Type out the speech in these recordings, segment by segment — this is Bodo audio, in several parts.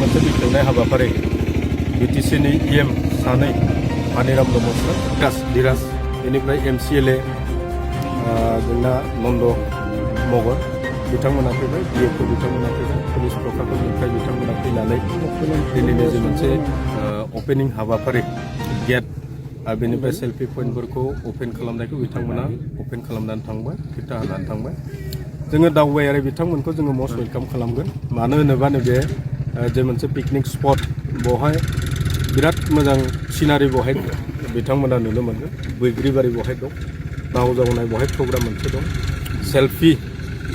मोनसे बेखेवनाय हाबाफारि बिटिसिनि इएम सानै पानिराम ब्रह्मस्वर धीराज बेनिफ्राय एमसिएलए जोंना नन्द मगर बिथांमोना फैबाय डिएफओ बिथांमोना फैबाय पुलिस प्रशासननिफ्राय बिथांमोना फैनानै दिनैनि जे मोनसे अपेनिं हाबाफारि गेट बेनिफ्राय सेल्फि पइन्टफोरखौ अपेन खालामनायखौ बिथांमोना अपेन खालामनानै थांबाय फिथा होनानै थांबाय जोङो दावबायारि बिथांमोनखौ जोङो मस्ट वेलकाम खालामगोन मानो होनोबा नैबे जे मोनसे पिकनिक स्पट बेवहाय बिराद मोजां सिनारि बहाय बिथांमोना नुनो मोनगोन बैग्रिबारि बहाय दं नाव जावनाय बहाय प्रग्राम मोनसे दं सेल्फि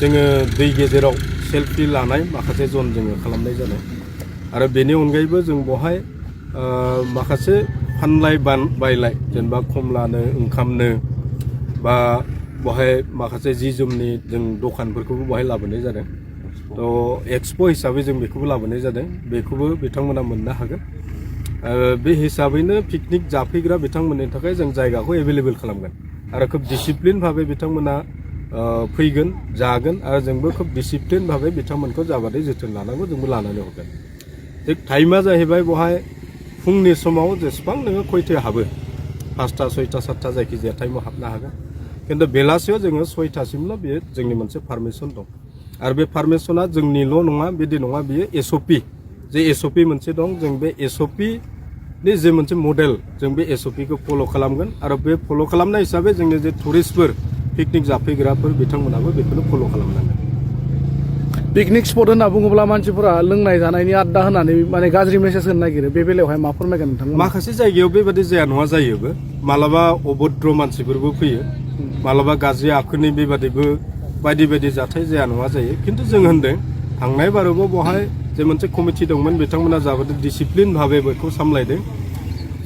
जोङो दै गेजेराव सेल्फि लानाय माखासे जन जोङो खालामनाय जादों आरो बेनि अनगायैबो जों बहाय माखासे फानलाय बायलाय जेनेबा खमलानो ओंखामनो बा बहाय माखासे जि जोमनि जों दखानफोरखौबो बहाय लाबोनाय जादों थ' एक्सप' हिसाबै जों बेखौबो लाबोनाय जादों बेखौबो बिथांमोना मोननो हागोन बे हिसाबैनो पिकनिक जाफैग्रा बिथांमोननि थाखाय जों जायगाखौ एभेलेबल खालामगोन आरो खोब डिसिप्लिन भाबै बिथांमोना फैगोन जागोन आरो जोंबो खोब डिसिप्लिन भाबै बिथांमोनखौ जाबादि जोथोन लानांगौ जोंबो लानानै हरगोन थिग टाइमा जाहैबाय बहाय फुंनि समाव जेसेबां नोङो खयथायाव हाबो 5टा 6टा 7टा जायखिजाया टाइमाव हाबनो हागोन खिन्थु बेलासियाव जोङो 6टासिमल' बेयो जोंनि मोनसे पारमिसन दं आरो बे पारमिसना जोंनिल' नङा बिदि नङा बियो एसअपि जे एसअपि मोनसे दं जों बे एसअपिनि जे मोनसे मडेल जों बे एसअपिखौ फल' खालामगोन आरो बे फल' खालामनाय हिसाबै जोंनि जे टुरिस्टफोर पिकनिक जाफैग्राफोर बिथांमोनाबो बेखौनो फल' खालामनांगोन पिकनिक स्पट होनना बुङोब्ला मानसिफोरा लोंनाय जानायनि आड्डा होनानै माने गाज्रि मेसेज होनो नागिरो बे बेलायावहाय मा फोरमायगोन नोंथां माखासे जायगायाव बेबादि जाया नङा जायोबो मालाबा अभद्र मानसिफोरबो फैयो मालाबा गाज्रि आखुनि बेबादिबो बायदि बायदि जाथाय जाया नङा जायो खिन्थु जों होनदों थांनाय बारावबो बहाय जे मोनसे कमिटि दंमोन बिथांमोना जाबादि डिसिप्लिन भाबै बेखौ सामलायदों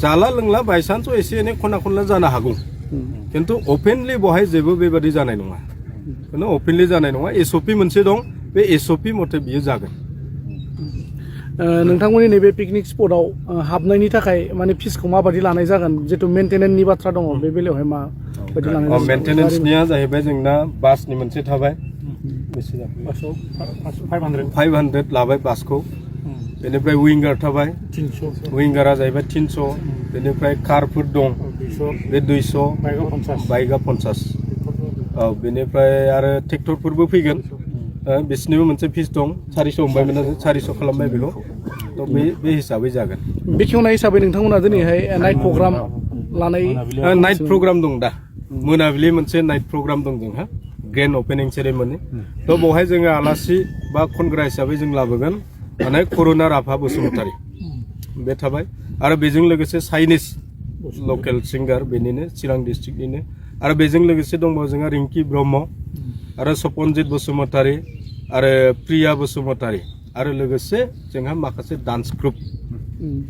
जाला लोंला बायसान्सआव एसे एनै खना खनला जानो हागौ खिन्थु अपेनलि बहाय जेबो बेबादि जानाय नङा खिन्थु अपेनलि जानाय नङा एसअपि मोनसे दं बे एसअपि मथे बियो जागोन नोंथांमोननि नैबे पिकनिक स्पटआव हाबनायनि थाखाय माने फिसखौ माबायदि लानाय जागोन जितु मेन्टेनेन्सनि बाथ्रा दङ बे बेलायावहाय माबायदि लानाय जागोन मेन्टेनेन्सनिया जाहैबाय जोंना बासनि मोनसे थाबाय बेसे जाखो 500 लाबाय बासखौ बेनिफ्राय विंगार थाबाय 300 विंगारा जाहैबाय 300 बेनिफ्राय कारफोर दं बे 200 बाइकआ 50 औ बेनिफ्राय आरो ट्रेक्टरफोरबो फैगोन बिसोरनिबो मोनसे फिस दं 400 हमबायमोन 400 खालामबाय बेखौ थ' बे हिसाबै जागोन बेखेवनाय हिसाबै नोंथांमोना दिनैहाय नाइट प्रग्राम लानाय नाइट प्रग्राम दं दा मोनाबिलि मोनसे नाइट प्रग्राम दं जोंहा ग्रेन्ड अपेनिं सेरेमनि थ' बेवहाय जोङो आलासि बा खनग्रा हिसाबै जों लाबोगोन माने करुना राभा बसुमतारी बे थाबाय आरो बेजों लोगोसे चाइनिज लकेल सिंगार बेनिनो चिरां डिस्ट्रिक्टनिनो आरो बेजों लोगोसे दंबावो जोंहा रिंकि ब्रह्म आरो सपनजित बसुमतारी आरो प्रिया बसुमतारी आरो लोगोसे जोंहा माखासे डान्स ग्रुप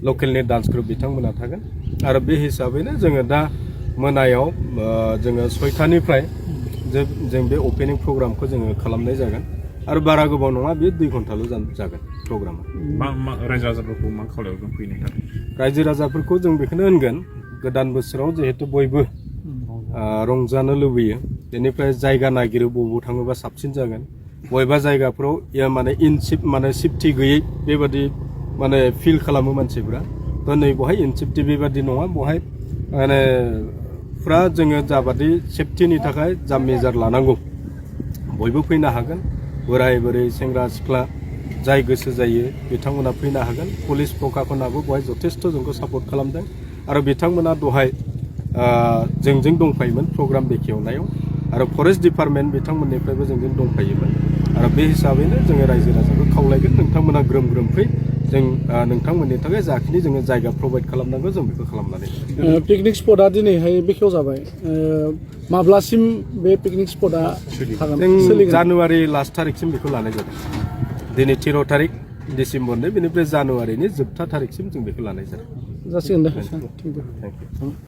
लकेलनि डान्स ग्रुप बिथांमोना थागोन आरो बे हिसाबैनो जोङो दा मोनायाव जोङो 6टानिफ्राय जों बे अपेनिं प्रग्रामखौ जोङो खालामनाय जागोन आरो बारा गोबाव नङा बे 2 घन्टाल' जागोन प्रग्रामा रायजो राजाफोरखौ मा खावलायहरगोन फैनो थाखाय रायजो राजाफोरखौ जों बेखौनो होनगोन गोदान बोसोराव जिहेतु बयबो रंजानो लुबैयो बेनिफ्राय जायगा नागिरो बबाव थाङोबा साबसिन जागोन बबेबा जायगाफ्राव माने माने सेफटि गैयै बेबादि माने फिल खालामो मानसिफ्रा थ' नै बहाय इनसेफ्टि बेबादि नङा बहाय माने फुरा जोङो जाबादि सेफटिनि थाखाय जा मेजार लानांगौ बयबो फैनो हागोन बोराय बुरै सेंग्रा सिख्ला जाय गोसो जायो बिथांमोना फैनो हागोन पुलिस प्रशासनाबो बहाय जथेस्थ' जोंखौ सापर्ट खालामदों आरो बिथांमोना दहाय जोंजों दंफायोमोन प्रग्राम बेखेवनायाव आरो फरेस्ट डिपार्टमेन्ट बिथांमोननिफ्रायबो जोंजों दंफायोमोन आरो बे हिसाबैनो जोङो रायजो राजाखौ खावलायगोन नोंथांमोना ग्रोम ग्रोम फै जों नोंथांमोननि थाखाय जाखिनि जोङो जायगा प्रभाइड खालामनांगौ जों बेखौ खालामनानै पिकनिक स्पटआ दिनैहाय बेखेव जाबाय माब्लासिम बे पिकनिक स्पटआ जों जानुवारि लास्ट थारिखसिम बेखौ लानाय जादों दिनै 13 थारिख डिसेम्बरनि बेनिफ्राय जानुवारिनि जोबथा थारिखसिम जों बेखौ लानाय जादों जासिगोन दे